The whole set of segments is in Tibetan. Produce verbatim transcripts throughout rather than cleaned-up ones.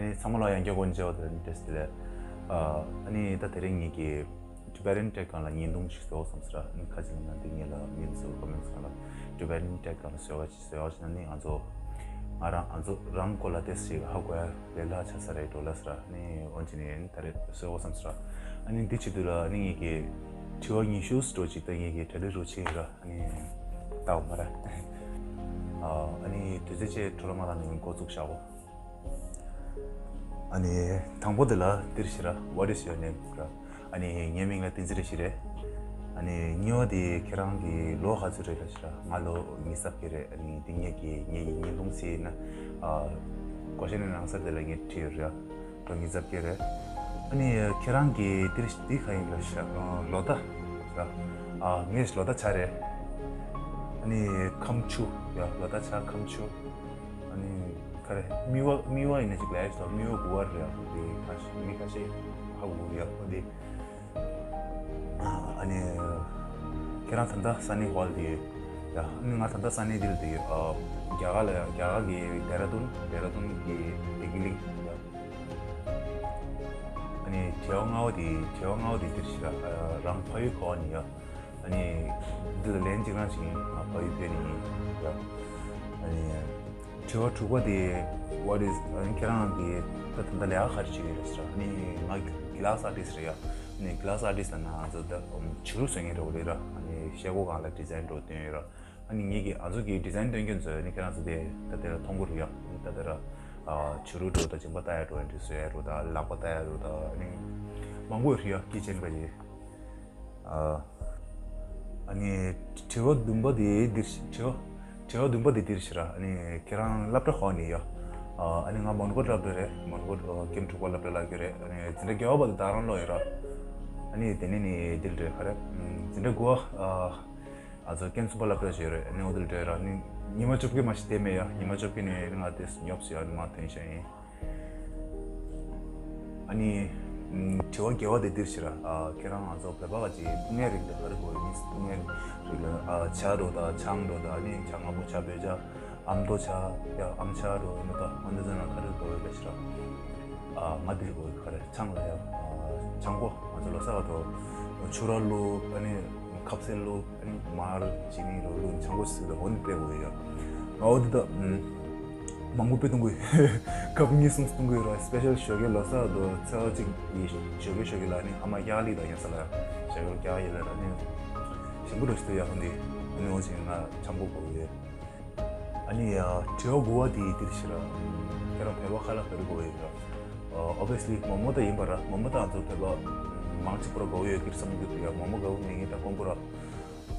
ཨ་ནི་ཚང་མ་ལ་ཡང་བསྐྱར་སྐུ་མཁྱེན་ཆེ་བ་དང་བཀྲ་ཤིས་བདེ་ལེགས། ཨ་ནི་ད་དེ་རིང་ངེད་ཀྱིས་Tibetan Tech་སྒང་ལ་བརྙན་ཐུང་ཞིག་བཟོ་བསམ་ཟེར། ཨ་ནི་ཁ་ཅིག་ལ་ང་འདི་ངེད་ལ་མི་ཚོ་ཀོ་མེན་ཊི་སྒང་ལ་Tibetan Tech སྒང་ལ་བཟོ་བ་ཞིག་བཟོ་བ་ཞིག་ན་ནི་ང་ཚོ་ང་རང་ང་ཚོ་རང་སྐོར་ལ་ཏོག་ཙམ་ཞིག་ཧ་གོ་ཡ་ལས་སླ་ཆགས་ས་རེད་འགྲོ་ལ་ཟེར། ཨ་ནི་འོན་ཅི་ནི་ད་རེས་བཟོ་བསམ་ཟེར། ཨ་ནི་འདི་བྱེད་དུས་ལ་ཨ་ནི་ངེད་ཀྱིས་དྲི་བ་ཉི་ཤུ་འགྲོ་ཅིག་ད་ངེད་ཀྱིས་གྲ་སྒྲིག་རུ་ཆེ་ཡིན་ར། ཨ་ནི་ལྟ་བ་མ་ར། ཨ་ནི་དུས་ཚོད་ཅེས་འཕྲོ་བརླག་མ་བཏང་ནས་འགོ་བཙུགས་བཞག་གོ། ཨ་ནི་དང་པོ་དེ་ལ་འདིར་ཞེས་ར། What is your name? ར། ཨ་ནི་ངའི་མིང་ལ་བསྟན་འཛིན་རེད་ཞེས་རེད། ཨ་ནི་གཉིས་པ་དེ་ཁྱེད་རང་གི་ལོ་ག་ཚོད་རེད་ལ་ཞེས་ར། ང་ལོ་ཉི་ཤུ་རྩ་བརྒྱད་རེད། ཨ་ནི་འདི་ངེད་ཀྱི་ངེད་ཀྱི་བརྙན་ཐུང་ཟེར་ན། ཨ་གོ་ཤེས་ནས་ནང་སར་དེ་ལ་ངས་བྲིས་ཡོད་རེད། ལོ་ཉི་ཤུ་རྩ་བརྒྱད་རེད། ཨ་ནི་ཁྱེད་རང་གི་འདིར་འདི་ག་ཡིན་ལ་ཞེས་ར། ལོ་ཟླ་ར། ཨ་ངས་ལོ་ཟླ་བྱ་རེད། ཨ་ནི་ཁམ་ཆུ་ཡ། ལོ་ཟླ་བྱ་ཁམ་ཆུ། ཨ་ནི་ག་རེ། མི་བ་མི་བ་ཡིན་ན་ཅིག་ལས་སོ། མི་བ་དགུ་བ་རེད། ཨ་འདི་ཁ་ཤས་མི་ཁ་ཤས་ཧ་གོ་ཡ། ཨ་འདི། ཨ་ནི་ཁྱེད་རང་ད་ལྟ་ས་གནས་ཧོལ་དེ་ཡ། ཨ་ནི་ང་ད་ལྟ་ས་གནས་འདིར་དེ་ཨ་རྒྱ་གར་ལ་ཡ། རྒྱ་གར་གྱི་ཌེ་ར་ཌུན། ཌེ་ར་ཌུན་གྱི་བདེ་སྐྱིད་གླིང་ཡ། ཨ་ནི་དྲི་བ་ལྔ་བ་དེ། དྲི་བ་ལྔ་བ་དེ་འདིར་ཞེས་ར། ཨ་རང་ཕ་ཡུལ་ག་བ་ནས་ཡ། ཨ་ནི་འདི་ལ་ལན་གཅིག་རང་ཞིག་ཡིན། ང་ཕ་ཡུལ་བོད་ནས་ཡིན་ཡ། ཨ་ནི་དྲི་བ་དྲུག་པ་དེ། What is ཨ་ནི་ཁྱེད་རང་གིས་ད་ད་ལྟ་ལས་ཀ་ག་རེ་བྱེད་ཀྱི་ཡོད་རེད་ཟེར། ཨ་ནི་ང་གི་ལཱས་ཨར་ཊིསཊ་རེད་ཡ། ཨ་ནི་གི་ལཱས་ཨར་ཊིསཊ་ལབ་ན་ང་ཚོ་ད་བྱུ་རུ་བཟོ་མཁན་འདྲ་བོ་རེད་ར། ཨ་ནི་ཤེལ་སྒོ་སྒང་ལ་ཌི་ཛའིན་འདྲ་བོ་སྟོན་ཡོད་ར། ཨ་ནི་ངེད་ཀྱིས་ང་ཚོ་གི་ཌི་ཛའིན་སྟོན་མཁན་ཚོ་ནི་ཁྱེད་རང་ཚོ་དེ་ད་དེ་ལ་མཐོང་གི་རེད་ཡ། ད་དེ་ལ་ཨ་བྱུ་རུ་འདྲ་བོ་དང་མཇིང་པ་བཏགས་ཡ་འདྲ་བོ་འདི་བཟོ་ཡ་འདྲ་བོ་དང་ལག་པ་བཏགས་ཡ་འདྲ་བོ་དང་ཨ་ནི་མང་པོ་ཡོད་རེད་ཡ། ཀི་ཅེན་ག་ཅིག་ཨ་ཨ་ནི་དྲི་བ་བདུན་པ་དེ་འདིར་ཞེས། དྲི་བ་དྲི་བ་བདུན་པ་དེ་འདིར་ཞེས་ར། ཨ་ནི་ཁྱེད་རང་སློབ་གྲྭ་ག་བ་ནས་ཡ། ཨ་ནི་ང་མོན་གྷོ་སློབ་གྲྭ་རེད། མོན་གྷོ་ཨ་ཀེམ་དྲུག་པ་སློབ་གྲྭ་ལ་སློབ་ཀྱི་རེད། ཨ་ནི་འཛིན་གྲྭ་བརྒྱད་པ་བར་དུ་རྡ་རམ་ལ་ཡོད་ར། ཨ་ནི་དེ་ནས་ནི་འདིར་འགྲོ་ག་རེད། འཛིན་གྲྭ་དགུ་པ་ཨ། ང་ཚོ་ཀེམ་གསུམ་པ་སློབ་གྲྭ་ཞིག་ཡོད་རེད། ཨ་ནི་འོ་དེ་ལ་འགྲོ་ཡ་ར། ཨ་ནི་ཉི་མ་བཅོ་བརྒྱད་མ་ཞིག་བསྡད་མེད་ཡ། ཉི་མ་བཅོ་བརྒྱད་ནས་ང་དེ་ཉོབ་སོང་ཡ། ཨ་ནི་མར་ཐོན་ཤག་ཡིན། ཨ་ནི་ཨམ་དྲི་བ་བརྒྱད་པ་དེ་འདིར་ཞེས་ར། ཨ་ཁྱེད་རང་ང་ཚོ་བོད་པ་ག་ཅིག་བཏུང་ཡ་རིགས་དེ་ག་རེ་དགོས་ཡོད། མི་བཏུང་ཡ་རིགས་ལ་ཨ་ཇ་འདྲ་བོ་དང་ཆང་འདྲ་བོ་དང་། ཨ་ནི་ཇ་དངོས་པོ་ཇ་བོད་ཇ། ཨ་མདོ་ཇ་ཡ། ཨམ་ཇ་འདྲ་བོ་ཡིན་ན་ད་འོ་འདི་ཚོ་ནང་ག་རེ་དགོས་ཡོད་ལབ་ཞེས་ར། ཨ་ང་འདི་ལ་དགོས་ཡོད། ག་རེ། ཆང་ལ་ཡ། ཨ་ཆང་སྒོ། ང་ཚོ་ལོ་གསར་བར་དུ་ཕྱུར་ར་བླུགས། ཨ་ནི་ཁ་ཟས་བླུགས། ཨ་ནི་མར་ཅི་ནི་རོ་བླུགས། ཆང་སྒོ་ཟེར་དུས་འོ་འདི་སྤྲད་དགོས་ཡོད་ཡ། ང་འོ་འདི་ད་ཨམ་མང་པོ་སྤྲད་གཏོང་གི་ཡོད། ཁབ་གཉིས་གསུམ་གཏོང་གི་ཡོད་ར། སི་པེ་ཤལ་ཞོགས་ཀས་ལོ་གསར་བར་དུ་ཚེས་པ་གཅིག་གི་ཞོགས་ཀས་ཞོགས་ཀས་ལ་ཨ་ནི་ཨ་མ་གཡག་ལི་དང་ཡ་ས་ལ་ཡ། ཞོགས་ཀས་གཡག་ཡིན་ལ་ར། ཨ་ནི་ཞིམ་པོ་འདྲ་ཞིག་འདུག་ཡ། འོ་འདི་ཨ་ནི་འོ་ཞིག་ང་ཆང་སྒོ་དགོས་ཡོད། ཨ་ནི་ཡ། དྲི་བ་དགུ་པ་དེ་འདིར་ཞེས་ར། ཁྱེད་རང་བོད་པ་ཁ་ལག་ག་རེ་དགོས་ཡོད་ར། ཨོ་བི་ཡ་སི་ལི་མོག་མོག་ད་ཡིན་པ་ར། མོག་མོག་ད་ང་ཚོ་བོད་པ་མང་ཆེ་བོ་ར་དགོས་ཡོད་ཀྱི་བསམ་གྱི་འདུག་ཡ། མོག་མོག་དགོས་མེད་ངེས་ད་དཀོན་པོ་ར།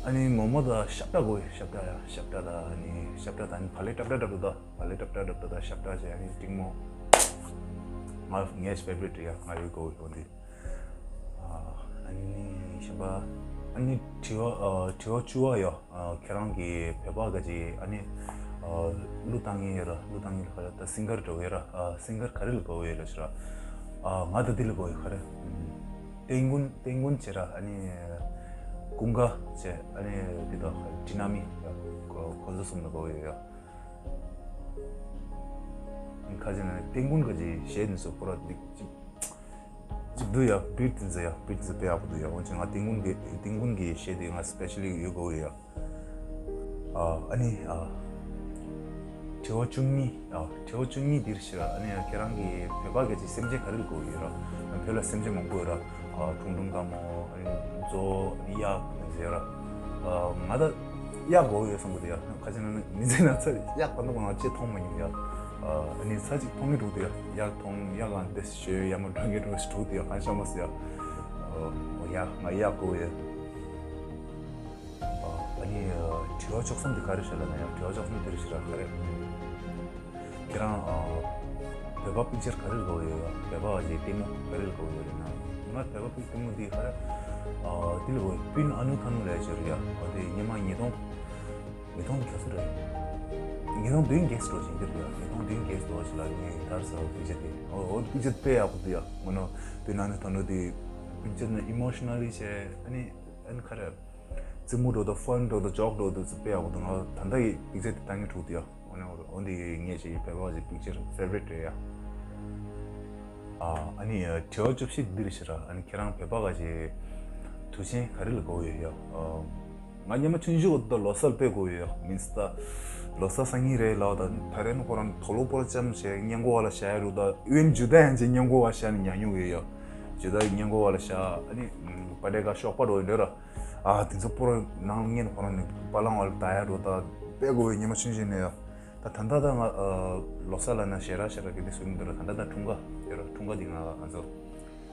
ཨ་ནི་མོག་མོག་ད་ཤ་བཀྲ་དགོས་ཡོད། ཤ་བཀྲ་ཡ། ཤ་བཀྲ་ད་ཨ་ནི་ཤ་བཀྲ་ད་ཨ་ནི་བག་ལེབ་བཀྲ་བཀྲ་བཀྲ་བཀྲ་ད། བག་ལེབ་བཀྲ་བཀྲ་བཀྲ་བཀྲ་ད་ཤ་བཀྲ་བྱས། ཨ་ནི་ཏིང་མོ། ང་ངའི་ཕེ་ཝ་རི་ཊི་རེད་ཡ། ང་ཡོད་དགོས་ཡོད་འདི། ཨ་ནི་གཞན་པ། ཨ་ནི་དྲི་བ་ཨ་དྲི་བ་བཅུ་པ་ཡོད། ཨ་ཁྱེད་རང་གི་བོད་པ་ག་ཅིག་ཨ་ནི་ཨ་གླུ་བཏང་མཁན་ཡོད་ར། གླུ་བཏང་མཁན་ལ་ག་རེ་ད་སིང་གར་འདྲ་བོ་ཡོད་ར། ཨ་སིང་གར་ག་རེ་ལ་དགའ་བོ་ཡོད་ལབ་ཤེས་ར། ཨ་ང་ད་འདི་ལ་དགའ་བོ་ཡོད། ག་རེ། ཏན་ཀུན། ཏན་ཀུན་བྱས་ར། ཨ་ནི་ཀུན་དགའ་བྱས། ཨ་ནི་འདི་དག་ཌི་ན་མི་ཁོ་ཁོ་ཚོ་གསུམ་ལ་དགའ་བོ་ཡོད་ཡ། ཁ་ཅིག་ན་ཏན་ཀུན་ག་ཅིག་གཞས་འདི་ཚོ་པོ་ར་འདི་ཅིག་ཅིག་འདུག་ཡ། བིཊ་དེ་ཚོ་ཡ། བིཊ་དེ་ཚོ་དཔེ་ཡག་པོ་འདུག་ཡ། འོན་ཀྱང་ང་ཏིང་ཀུན་གྱི་ཏིང་ཀུན་གྱི་གཞས་དེ་ང་སི་པེ་ཤལ་ལི་ཡོད་དགོས་ཡ། ཨ་ཨ་ནི་ཨ་དྲི་བ་བཅུ་གཉིས། ཨ་དྲི་བ་བཅུ་གཉིས་འདིར་ཞེས་ར། ཨ་ནི་ཁྱེད་རང་གི་བོད་པ་ག་ཅིག་སེམས་ཅན་ག་རེ་ལ་དགའ་བོ་ཡོད་ར། བོད་ལ་སེམས་ཅན་མང་པོ་ཡོད་ར། ཨ་ཁྲུང་ཁྲུང་དཀར་མོ། ཨ་ནི་མཛོ། ཨ་ནི་གཡག་ཟེར་ར། ཨ་ང་ད་གཡག་དགའ་བོ་ཡོད་བསམ་གི་འདུག་ཡ། ཁ་ཅིག་ན་མི་ཚེ་ན་ཚ་གཡག་ད་ནུབ་ང་ཅིག་མཐོང་མ་མྱོང་ཡ། ཨ་ནི་ཚ་གཅིག་མཐོང་གི་འདུག་འདུག་ཡ། གཡག་མཐོང་། གཡག་གང་དེ་ཞོལ་ཡ་མ་འགྲོ་གི་འགྲོ་ཞིག་འདུག་འདུག་ཡ། གང་ཤ་མ་ཟེར་ཡ། ཨོ་ཡ། ང་གཡག་དགའ་བོ་ཡོད། ཨ་ནི་དྲི་བ་བཅུ་གསུམ་དེ་ག་རེ་ཞིག་ལབ་ན་ཡང་། དྲི་བ་བཅུ་གསུམ་དེ་རེད་ཞེས་ར། ག་རེ། ཁྱེད་རང་ཨ་བོད་པ་པིག་ཅར་ག་རེ་ལ་དགའ་བོ་ཡོད་ཡ། བོད་པ་བ་ཅིག་ལྟད་མོ་ག་རེ་ལ་དགའ་བོ་ཡོད་རེད་ན། ང་བོད་པ་པིག་ལྟད་མོ་འདི་ག་རེ། ཨ་འདི་ལ་དགའ་བོ་ཡོད། སྤུན་ཨ་ནུ་ཐ་ནུ་ལབ་ཅིག་ཡོད་རེད་ཡ། འོ་དེ་སྔོན་མ་ཉིས་སྟོང་ཉིས་སྟོང་ག་ཚོད་རེད། ཉིས་སྟོང་བདུན་བརྒྱད་ཙམ་འགྲོ་བཞིན་འདི་རེད་ཡ། ཉིས་སྟོང་བདུན་བརྒྱད་ཙམ་འགྲོ་བཞིན་ལ་ངས་ད་རེས་པིག་ཅར་དེ། འོ་འོ་པིག་ཅར་དཔེ་ཡག་པོ་འདུག་ཡ། ངོ་ནོ་སྤུན་ཨ་ནུ་ཐ་ནུ་དེ་པིག་ཅར་ནི་ཨི་མོ་ཤི་ན་ལི་བྱས། ཨ་ནི་ཨ་ནི་ག་རེ། རྩེད་མོ་འདྲ་བོ་དང་ཕན་འདྲ་བོ་དང་ཇོག་འདྲ་བོ་དང་དཔེ་ཡག་པོ་འདུག་ང་ད་ལྟ་ཡི་པིག་ཅར་དེ་ལྟ་མཁན་དྲུག་དེ་ཡ། འོ་ན་འོ་འདི་ངས་ཅིག་བོད་པ་བ་ཅིག་པིག་ཅར་ཕེ་ཝ་རི་ཊི་རེད་ཡ། ཨ་ཨ་ནི་དྲི་བ་བཅུ་བཞི་འདིར་ཤི་ར། ཨ་ནི་ཁྱེད་རང་བོད་པ་ག་ཅིག་དུས་ཆེན་ག་རེ་ལ་དགའ་བོ་ཡོད་ཡ། ཨ་ང་སྔོན་མ་ཆུང་ཆུང་འོ་ད་ལོ་གསར་དཔེ་དགའ་བོ་ཡོད་ཡ། མིན་སི་ད་ལོ་གསར་སང་ཉིན་རེད་ལབ་ད་ད་རེས་ནི་ཁོ་རང་དུག་ལོག་པོ་ལ་བཅམ་བྱས་སྔས་མགོ་བ་ལ་བཞག་ཡ་རུ་ད་ཨུན་ཇུ་ད་ཡང་ཅིག་སྔས་མགོ་བ་བཞག་ནས་ཉལ་མྱོང་ཡོད་ཡ། ཇུ་ད་སྔས་མགོ་བ་ལ་བཞག་ཨ་ནི་པ་ཏྲེ་ཀ་ཤོག་པ་འགྲོ་ཡོད་འདྲ་ར། ཨ་དེ་ཚོ་པོ་ར་ནང་ལ་ངས་ནི་ཁོ་རང་ནི་པ་ལང་བ་ལ་ད་ཡ་རུ་ད་དཔེ་དགའ་བོ་ཡོད། སྔོན་མ་ཆུང་ཆུང་ནས་ཡ། ད་ད་ལྟ་ད་ང་ཨ་ལོ་གསར་ལ་ན་ཞེ་དྲག་ཞེ་དྲག་གི་དེ་སུ་མི་འདུག་ར། ད་ལྟ་ད་འཁྲུངས་སྐར་ཡོད་ར། འཁྲུངས་སྐར་འདི་ང་ང་ཚོ་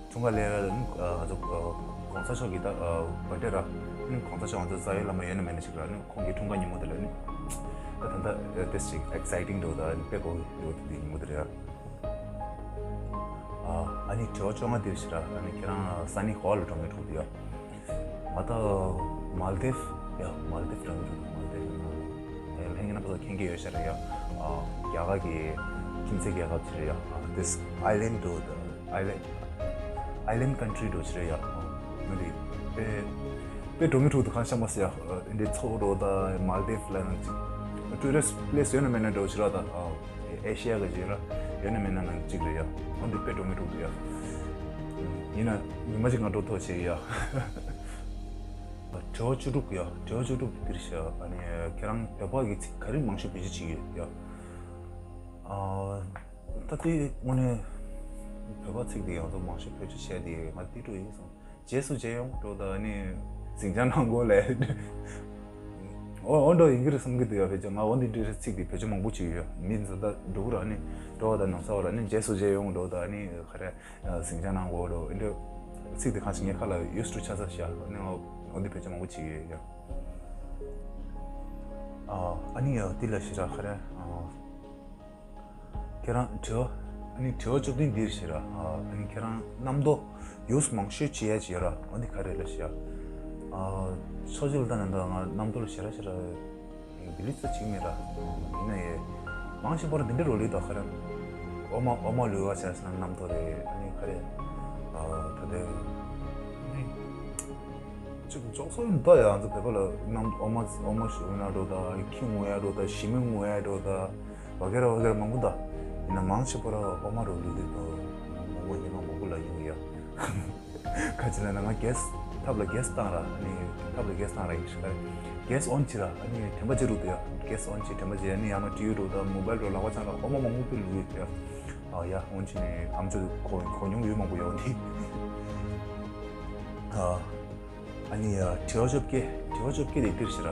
འཁྲུངས་སྐར་ལས་ར་ནི་ཨ་ང་ཚོ་ཨ་གོང་ས་མཆོག་གི་ད་ཨ་བར་ཐ་ཌེ་ར། ནི་གོང་ས་མཆོག་ང་ཚོ་རྩ་བའི་བླ་མ་ཡོད་ན་མེད་ན་ཞིག་ར། ནི་ཁོང་གི་འཁྲུངས་སྐར་ཉིན་མོ་དེ་ལ་ནི་ད་ད་ལྟ་ཨ་དེ་ཞིག་ཨེག་སའི་ཊིང་འདུག་ད་ནི་དཔེ་དགའ་བོ་འདུག་དེ་ཉིན་མོ་དེ་རེད་ཡ། ཨ་ཨ་ནི་དྲི་བ་བཅོ་ལྔ་འདིར་ཞིག་ར། ཨ་ནི་ཁྱེད་རང་ས་གནས་ག་བ་ལ་འགྲོ་མི་འགྲོ་འདུག་ཡ། ང་ད་མལ་དིབ། ཡ་མལ་དིབ་འགྲོ་མི་འགྲོ་འདུག་མལ་དིབ་ལ་ལྷན་རྒྱས་རྣམ་པ་ཚོ་མཁྱེན་གྱི་ཡོད་ཤག་རེད་ཡ། ཨ་རྒྱ་གར་གྱི་ཁྱིམ་མཚེས་རྒྱལ་ཁབ་ཅིག་རེད་ཡ། ཨ་this island འདུག the island island country འགྲོ་ཅིག་རེད་ཡ། ཨ་ང་དེ་དཔེ་དཔེ་འགྲོ་མི་འགྲོ་འདུག་གང་ཤ་མ་ཟེར་ཡ། ཨ་འདི་ཚོ་འགྲོ་ད་མལ་དིབ་ལ་ནང་ཅིག་ཊུ་རི་སི་ཊི་པི་ལེ་སི་ཡོད་ན་མེད་ན་འགྲོ་ཅིག་ར། ད་ཨ་ཨེ་ཤི་ཡ་ག་ཅིག་ར་ཡོད་ན་མེད་ན་ནང་གཅིག་རེད་ཡ། འོ་འདི་དཔེ་འགྲོ་མི་འགྲོ་འདུག་ཡ། ཡིན་ན་ཉི་མ་གཅིག་ང་འགྲོ་ཐུབ་བྱེད་ཡ། དྲི་བ་བཅུ་དྲུག་ཡ། དྲི་བ་བཅུ་དྲུག་འདིར་ཤག་ཨ་ནི་ཁྱེད་རང་བོད་པ་གི་ཚིག་ག་རེ་མང་ཤོས་བེད་སྤྱོད་བྱེད་ཀྱི་ཡོད་ཡ། ཨ་ད་དེ་དངོས་གནས་བོད་པ་ཚིག་དེ་ཡང་ཚོ་མང་ཤོས་བེད་སྤྱོད་བྱས་དེ་ང་དེ་འགྲོ་ཡིན་སོང་། རྗེས་སུ་མཇལ་ཡོང་འགྲོ་ད་ནི་ཟིང་ཆ་ནང་གོ་ལས། འོ་འོ་འགྲོ་ཡིན་གྱི་རེད་བསམ་གྱི་འདུག་ཡ། བེད་སྤྱོད་ང་འོ་འདི་འདྲའི་ཚིག་དེ་བེད་སྤྱོད་མང་པོ་བྱེད་ཀྱི་ཡོད། མི་ཚོ་ད་འགྲོ་གི་ར་ནི་འགྲོ་བ་ད་ནང་ས་བ་ར་ནི་རྗེས་སུ་མཇལ་ཡོང་འགྲོ་ད་ནི་ག་རེ་ཟིང་ཆ་ནང་གོ་འགྲོ་འདི་འདྲའི་ཚིག་དེ་གང་ཞིག་ངས་ཁ་ལ་ཡུས་ཊུ་ཆགས་ས་ཤག་ནི་འོ་འདི་བེད་སྤྱོད་མང་པོ་བྱེད་ཀྱི་ཡོད་ཡ། ཨ་ནི་ཡ་འདི་ལ་ཞེ་དྲག་ག་རེ། ཁྱེད་རང་དྲི་བ། ཨ་ནི་དྲི་བ་བཅུ་བདུན་འདིར་ཞེ་ར། ཨ་ནི་ཁྱེད་རང་རྣམ་རྟོག་ཡོངས་མང་ཤོས་བྱེད་ཡ་ཅི་ཡོད་ར། ཨ་ནི་ག་རེ་ལ་ཞེ་ཡ། ཨ་ཕྱོགས་གཅིག་ལ་ལྟ་ན་ད་ང་རྣམ་རྟོག་ལ་ཞེ་ར་ཞེ་ར་འདི་ལི་ཙ་བྱེད་མེད་ར། ཡིན་ན་ཡེ་མང་ཆེ་བར་འདི་འདྲ་རོ་ལི་ད་ག་རེ། ཨོ་མ་ཨོ་མ་ལུས་པ་བྱས་ན་རྣམ་རྟོག་རེད། ཨ་ནི་ག་རེ། ཨ་ད་དེ་ཨ་ནི། ཅིག་ཅོག་སོ་ཡིན་ད་ཡ། ང་ཚོ་བོད་པ་ལ་རྣམ་ཨོ་མ་ཨོ་མ་ཞུ་ན་འགྲོ་ད། ཁྱི་ངུ་ཡ་འགྲོ་ད། ཞི་མི་ངུ་ཡ་འགྲོ་ད། བ་གེ་ར་བ་གེ་ར་མང་པོ་ད། ཡིན་ན་མང་ཆེ་བོ་ར་ཨོ་མ་རུ་ལུས་དུས་ད་མང་པོ་ཉི་མ་མང་པོ་ལ་ཡོང་ཡ། ག་ཅི་ལ་ན་ང་གེ་སི་ཐབ་ལ་གེ་སི་བཏང་ར། ཨ་ནི་ཐབ་ལ་གེ་སི་བཏང་ར་ཡིན་ཤག་གེ་སི་ཨོན་བྱེད་ར། ཨ་ནི་དྲན་པ་བརྗེད་འགྲོ་དུ་ཡ། གེ་སི་ཨོན་བྱེད་དྲན་པ་བརྗེད། ཨ་ནི་ཡང་ན་ཊི་ཝི་འགྲོ་ད་མོ་བལ་འགྲོ་ལག་པ་འཆང་ར་ཨོ་མ་མང་པོ་པི་ལུས་ཡ། ཨ་ཡ་ཨོན་བྱེད་ནས་ཨམ་ཅོག་གོ་གོ་མྱོང་ཡོད་མང་པོ་ཡོད་འདི། ཨ། ཨ་ནི་ཡ་དྲི་བ་བཅོ་བརྒྱད། དྲི་བ་བཅོ་བརྒྱད་དེ་འདིར་ཞེ་ར།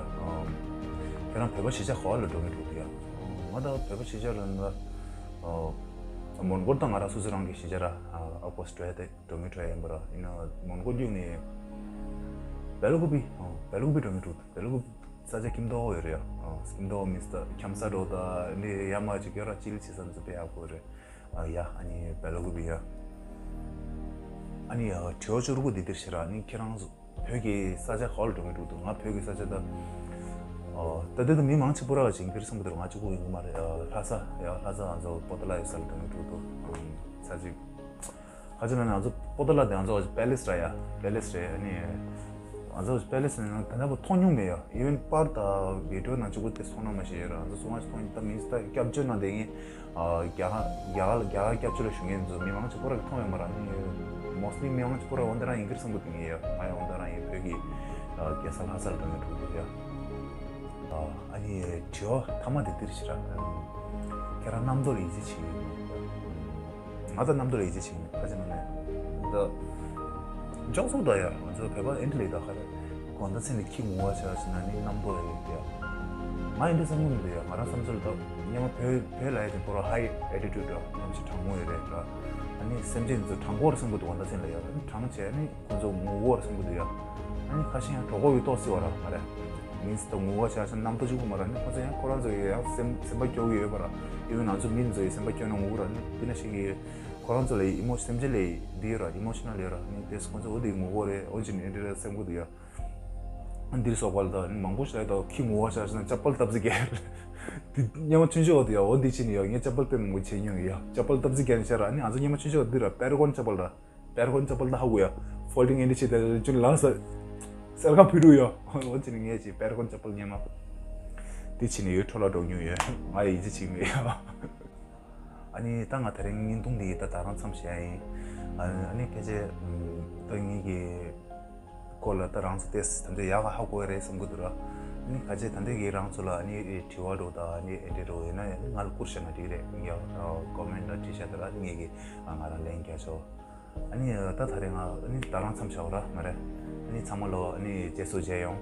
ཁྱེད་རང་བོད་པ་གཞིས་ཆགས་ག་བ་ལ་འགྲོ་མི་འགྲོ་གི་ཡ། ང་ད་བོད་པ་གཞིས་ཆགས་ལ་ན་མོན་གྷོ་དང་ང་རང་སོ་སོ་རང་གི་གཞིས་ཆགས་ར། ཨ་ཁོ་སི་འགྲོ་ཡ་དེ་འགྲོ་མི་འགྲོ་ཡ་ཡིན་པ་ར། ཡིན་ན་མོན་གྷོ་ལུགས་ནི་བེ་ལ་ཀུ་པི། བེ་ལ་ཀུ་པི་འགྲོ་མི་འགྲོ། བེ་ལ་ཀུ་པི་ས་ཆ་སྐྱིད་མདོག་ཡོད་རེད་ཡ། སྐྱིད་མདོག་མི་ས་ཁྱམ་ས་འགྲོ་ད་འདི་ཡ་མ་ཅིག་ཡོད་ར། ཅིལ་བྱེད་ས་འཛུ་པེ་ཡག་པོ་རེད། ཨ་ཡ། ཨ་ནི་བེ་ལ་ཀུ་པི་ཡ། ཨ་ནི་ཡ་དྲི་བ་བཅུ་དགུ་འདི་འདིར་ཞེ་ར། ཨ་ནི་ཁྱེད་རང་བོད་ཀྱི་ས་ཆ་ག་བ་ལ་འགྲོ་མི་འགྲོ་འདུག་ང་བོད་ཀྱི་ས་ཆ་ད། ཨ་ད་ལྟ་ད་མི་མང་ཆེ་བོ་ར་བ་ཅིག་འདིར་སོང་གི་འདུག་ང་གཅིག་པུ་ཡིན་གྱི་མ་རེད། ཨ་ལྷ་ས་ཡ། ལྷ་ས་ང་ཚོ་པོ་ཏ་ལ་ཡོད་ས་ལ་འགྲོ་མི་འགྲོ་འདུག་ས་ཅིག་ག་ཅི་ལ་ན་ང་ཚོ་པོ་ཏ་ལ་དེ་ང་ཚོ་པེ་ལེ་སི་ར་ཡ། པེ་ལེ་སི་རེད། ཨ་ནི་ང་ཚོ་པེ་ལེ་སི་ནང་ད་ལྟ་བུ་མཐོང་མྱོང་མེད་ཡ། ཨི་ཝེན་པར་དང་བི་ཌི་ཡོ་ནང་གཅིག་པུ་དེ་སོང་ན་མ་ཤེས་ཡ་ར། ང་ཚོ་སོང་ང་མཐོང་ད་མིན་ད་སྐྱབས་བཅོལ་ནང་དེ་ངས། ཨ་རྒྱ་གར་རྒྱ་གར་རྒྱ་གར་སྐྱབས་བཅོལ་ལ་བཞུགས་མཁན་ཚོ་མི་མང་ཆེ་བོ་ར་གི་མཐོང་ཡོད་མ་ར། ནི་མོ་སི་ལི་མི་མང་ཆེ་བོ་ར་འོ་འདི་རང་ཡིན་གྱི་རེད་བསམ་གི་འདུག་ངས་ཡ། ང་ཡང་འོ་འདི་རང་ཡིན། བོད་ཀྱི་ཨ་རྒྱལ་ས་ལྷ་སར་འགྲོ་མཁན་འདུག་འདུག་ཡ། ཨ་ཨ་ནི་དྲི་བ་མཐའ་མ་དེ་འདིར་ཞེ་ར། ཁྱེད་རང་རྣམ་རྟོག་ལ་ཡིད་ཆེས་བྱེད་ཀྱི་ཡོད་མེད། ང་ད་རྣམ་རྟོག་ལ་ཡིད་ཆེས་བྱེད་ཀྱི་མེད། ཁ་ཅིག་ནང་ནས་ད་འཇོག་སོང་ད་ཡ། ང་ཚོ་བོད་པ་ཨེ་འདྲ་ལས་ད་ག་རེ། དགོང་དག་མཚན་ལ་ཁྱི་ངུ་བ་བྱས་ཟིན་ན་ནི་རྣམ་རྟོག་ཡོད་ཀྱི་ཡ། ང་ཡིན་འདྲ་བསམ་གྱི་མི་འདུག་ཡ། ང་རང་བསམ་ཚུལ་ལ་ད་སྔོན་མ་བོད་བོད་ལ་ཡ་དེ་ཁོ་རང་ཧའི་ཨེ་ཊི་ཊུཌ་འདྲ་ནམ་ཞིག་དྲང་མོ་ཡོད་རེད་འདྲ། ཨ་ནི་སེམས་ཅན་ཚོ་དྲང་པོར་བསམ་གྱི་འདུག་དགོང་དག་མཚན་ལ་ཡ། ཨ་ནི་དྲང་བྱས་ནི་ཁོ་ཚོ་ངུ་བོར་བསམ་གྱི་འདུག་ཡ། ཨ་ནི་ཁ་ཤས་ཡང་གྲོགས་པོ་ཡོད་ཏོག་སི་བ་ར་མ་རེད། མིན་སི་ད་ངུ་བ་བྱས་ཙང་རྣམ་རྟོག་གཅིག་པུ་མ་ར། ཨ་ནི་ཁོ་ཚོ་ཡང་ཁོ་རང་ཚོ་ཡང་སེམས་སེམས་པ་སྐྱོ་གི་ཡོད་པ་ར། ཨི་ཝེན་ང་ཚོ་མི་ཚོ་ཡི་སེམས་པ་སྐྱོ་ན་ངུ་བ་ར། ཨ་ནི་དེ་ན་ཞིག་གི་ཁོ་རང་ཚོ་ལ་ཡི་ཨི་མོ་སེམས་ཅན་ལ་ཡི་འདི་ཡོད་ར། ཨི་མོ་ཤི་ནལ་ཡོད་ར། ཨ་ནི་དེས་ཁོ་ཚོ་འོ་དེ་ངུ་བོ་རེད། འོ་ཅི་ནི་འདི་རེད་སེམས་གོ་འདུག་ཡ། འདིར་སོགས་པ་ལ་ད་མང་པོ་ཞིག་ལ་ད་ཁྱི་ངུ་བ་ཤ་ཤ་ན་ཅ་པལ་སྟབས་ཟིག་གེ། དེ་སྔོན་མ་ཆུང་ཆུང་བ་དེ་ཡ། འོ་འདི་ཕྱིན་ནས་ཡ་ངས་ཅ་པལ་དཔེ་མང་པོ་བྱས་མྱོང་ཡ། ཅ་པལ་སྟབས་ཟིག་གེ་ནས་ཤར་ར། ཨ་ནི་ང་ཚོ་སྔོན་མ་ཆུང་ཆུང་བ་འདི་ར་པེ་ར་གོན་ཅ་པལ་ར། པེ་ར་གོན་ཅ་པལ་ད་ཧ་གོ་ཡ། ཕོལ་ཌིང་ཨེ་འདི་བྱེད་དེ་ཅུན་ལངས་ས་སེལ་ཁ་ཕུད་རུ་ཡ། འོ་ཅི་ནི་ངས་ཅི་པེ་ར་གོན་ཅ་པལ་སྔོན་མ་དེ་ཕྱིན་ནས་ཡོད་འཕྲོ་ལ་འགྲོ་མྱོང་ཡ། ང་ཡི་ཅི་ཅིག་མེད་ཡ། ཨ་ནི་ད་ང་དེ་རིང་བརྙན་ཐུང་འདི་ད་ད་རང་མཚམས་བཞག་ཡིན། ཨ་ཨ་ནི་ཕལ་ཆེར་ད་ངེད་ཀྱི་སྐོར་ལ་ད་རང་ཚོ་ཏེས་ད་འདི་ཡག་ག་ཧ་གོ་ཡ་རེད་བསམ་གི་འདུག་ར། ཨ་ནི་ཁ་ཆེ་ད་འདི་གི་རང་ཚོ་ལ་ཨ་ནི་དྲི་བ་འདྲ་ད་ཨ་ནི་ཨེ་འདྲ་འདྲ་ཡིན་ན་ང་ལ་བསྐུར་བྱས་ན་འགྲིག་རེད། ཡ་ཀོ་མེན་ཊ་ལ་བྲིས་བྱས་ད་ར་ཨ་ནི་ངེད་ཀྱི་ང་རང་ལན་རྒྱག་ཆོག་ཨ་ནི་ད་ད་རེས་ང་ཨ་ནི་ད་རང་མཚམས་བཞག་ར་མ་རེད། ཨ་ནི་ཚང་མ་ལོ་ཨ་ནི་རྗེས་སུ་མཇལ་ཡོང་།